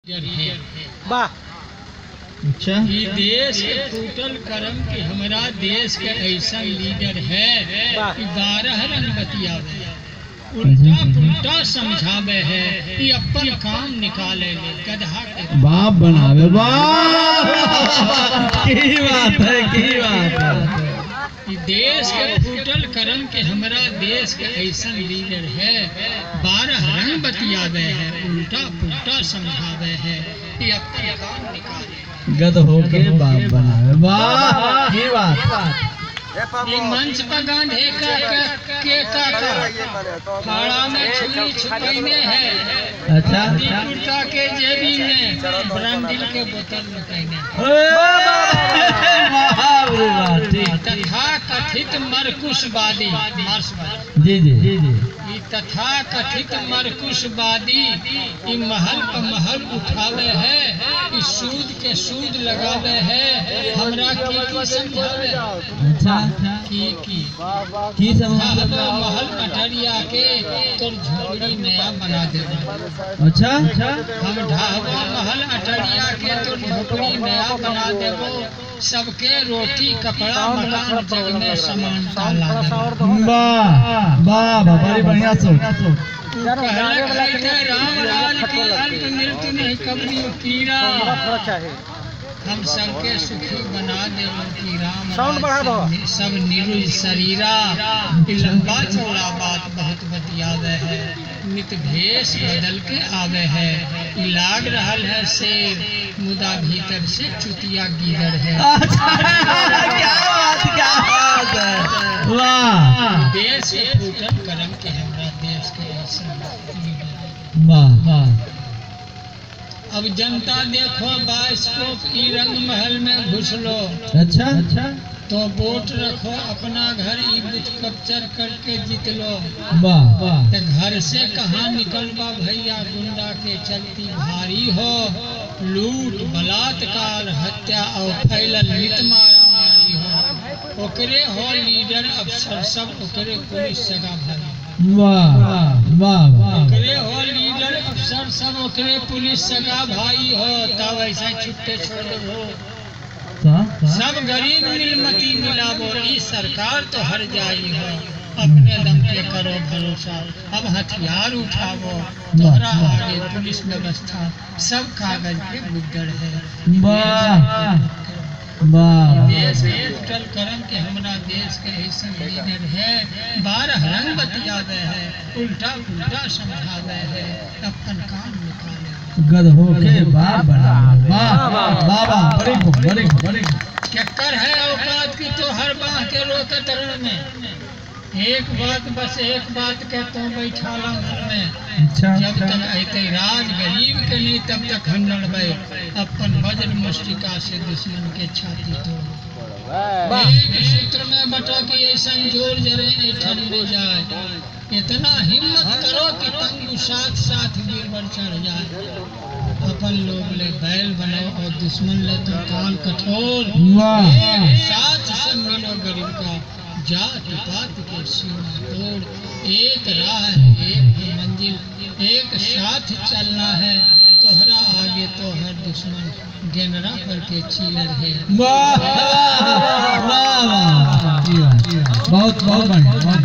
है। वाह। अच्छा। ई देश के फूटल करम कि हमरा देश के ऐसा लीडर है वाह। कि 12 रंग बतियावे, उल्टा पुल्टा समझावे है, ई अपन काम निकाले ले गधा के बाप बनावे। वाह, की बात है, की बात है। ई देश के फूटल करम के हमरा देश के ऐसा लीडर है, 12 रंग बतियावे है, उल्टा पुल्टा समझावे है, ई अपन काम निकाले। गद होके बाप बनावे। वाह, की बात। ई मंच पर गांधे का के का फाड़ा में छुरी छुपैने है। अच्छा। खादी कुर्ता के जेबी में ब्रांडिल के बोतल लुकैने। वाह रे वाह, ठीक। तथा कथित मरकुशवादी, मार्क्सवादी। जी जी जी जी। ई तथा कथित मरकुशवादी ई महल पर महल उठावे है, ई सूद के सूद लगावे है, हमरा की की समझावे है? अच्छा। की की? की समझ? ढाबो महल अटरिया के तोर झोपड़ी नया बना देबो। अच्छा। हम ढाबो महल अटरिया के तोर झोपड़ी नया बना देबो, सबके रोटी कपड़ा मकान जग में समानता ला देबो। वाह वाह वाह, बड़ी बढ़िया सोच। तू कहलक है ते राम राज की अल्प मृत्यु नहीं कबरी पीरा। थोड़ा चाहिए। हम सबके सुखी बना देबो कि राम साउंड बढ़ा दो। राज सब निरुज शरीरा। ई लंबा चौड़ा बात बहुत बतियावे है, नित भेष बदल के आवे है, ई लाग रहल है शेर मुदा भीतर से चुतिया गीदड़ है। अच्छा, क्या बात, क्या बात है, वाह। देश के फूटल करम के हमरा देश के ऐसा लीडर है। वाह वाह। अब जनता देखो बाइस्कोप ई रंग महल में घुस लो। अच्छा अच्छा। तो वोट रखो अपना घर ई बूथ कैप्चर करके जीत लो। वाह वाह। ते घर से कहाँ निकलबा भैया, गुंडा के चलती भारी हो, लूट बलात्कार हत्या और फैलल नित मारा मारी हो, ओकरे हो लीडर अफसर सब, ओकरे पुलिस सगा भाई। वाह वाह वाह। ओकरे हो लीडर अफसर सब, ओकरे पुलिस सगा भाई हो, तब ऐसा छुट्टे छोड़ देबो? सब गरीब मिलमती मिलाबो, ई सरकार तो हर जाई हो, अपने दम पे करो भरोसा, अब हथियार उठावो, तोहरा आगे पुलिस व्यवस्था सब कागज के गुड्डर है। वाह वाह। देश के फूटल करम के हमरा देश के ऐसा लीडर है, 12 रंग बतियावे है, उल्टा पुल्टा समझावे है, अपन काम निकाले। गद होके बाप बनावे। वाह वाह वाह, बड़ी खूब, बड़ी खूब, बड़ी खूब। चक्कर है औकात की तो हर बाह के रोकत रण में, एक बात बस एक बात के तो बैठा ला मन में। अच्छा। जब तक अते राज गरीब के नहीं तब तक हम लड़बै, अपन वज्र मुष्टिका से दुश्मन के छाती तोड़। एक सूत्र में बटा कि ऐसा जोर जरे ऐठन में जाए, इतना हिम्मत करो कि तंगू साथ साथ वीरवर चढ़ जाए, अपन लोग ले बैल बनाओ और दुश्मन ले तो काल कठोर। वाह। एक साथ सब मिलो गरीब का जात पात के सीमा तोड़, एक राह है एक ही मंजिल, एक साथ चलना है, तोहरा आगे तो हर दुश्मन गेनरा पर के चीलर है। वाह वाह वाह, बहुत बहुत बढ़िया, बहुत।